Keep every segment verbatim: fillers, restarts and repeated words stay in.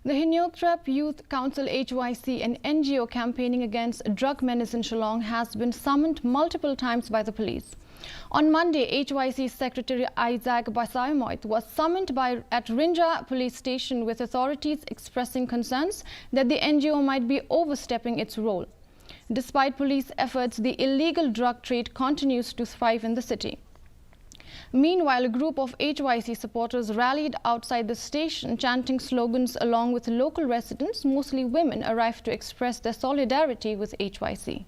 The Hynniewtrep Youth Council H Y C, an N G O campaigning against drug menace in Shillong, has been summoned multiple times by the police. On Monday, H Y C Secretary Isaac Basaiawmoit was summoned by at Rynjah Police Station, with authorities expressing concerns that the N G O might be overstepping its role. Despite police efforts, the illegal drug trade continues to thrive in the city. Meanwhile, a group of H Y C supporters rallied outside the station, chanting slogans, along with local residents, mostly women, arrived to express their solidarity with H Y C.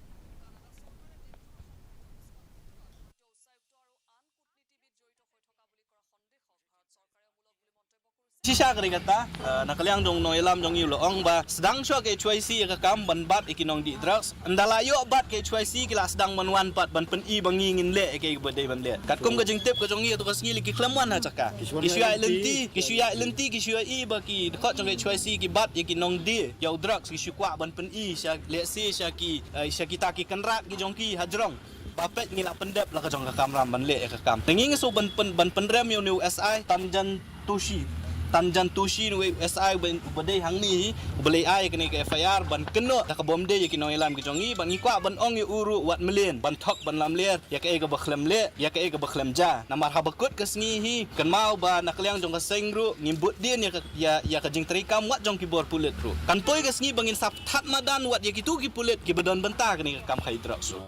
Shisha ka ri kata, eh, na ka liang jong nongïalam jong ngi u la ong ba sdang shuwa ka H Y C ïa ka kam ban bat ïa ki nongdih drugs. Ynda la ïoh bat ka H Y C ki la sdang ban wan pat ban pyni ba ngi ngin leh ïa kaei kaba dei ban leh. Katkum ka jingtip ka jong ngi, ïa tu ka sngi lei ki khlem wan ha jaka. Ki shu ïaid lynti, ki shu ïaid lynti, ki shu ïohi ba ki dkhot jong ka H Y C ki bat ïa ki nongdih ïa u drugs, ki shu kwah ban pyni sha, lehse sha ki, eh, sha kita ki kynrad ki jong ki hajrong. Ba peit ngi la pyndep la ka jong ka kamram ban leh ïa ka kam. Te ngi ngi shu ban pyn, ban pynrem ïa une u S I, Tanjan Toshi. Tanjan Toshi, une u S I uba, uba dei hangne hi, uba leit ai kane ka F I R ban kynnoh da kaba ym dei ïa ki nongïalam ki jong ngi, bad ngi kwah ban ong ïa u ruh wat mlien, ban thok ban lamler ïa kaei kaba khlem leh, ïa kaei kaba khlem jia. Namar haba kut ka sngi hi, kynmaw ba na ka liang jong ka seng ruh ngim bud dien ïa ka, ïa, ïa ka jingtreikam wat jong ki bor pulit ruh. Kan poi ka sngi ba ngin sa thad madan wat ïa kitu ki pulit kiba don bynta kane ka kam khaïi drugs ruh.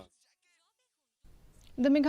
The Meghalaya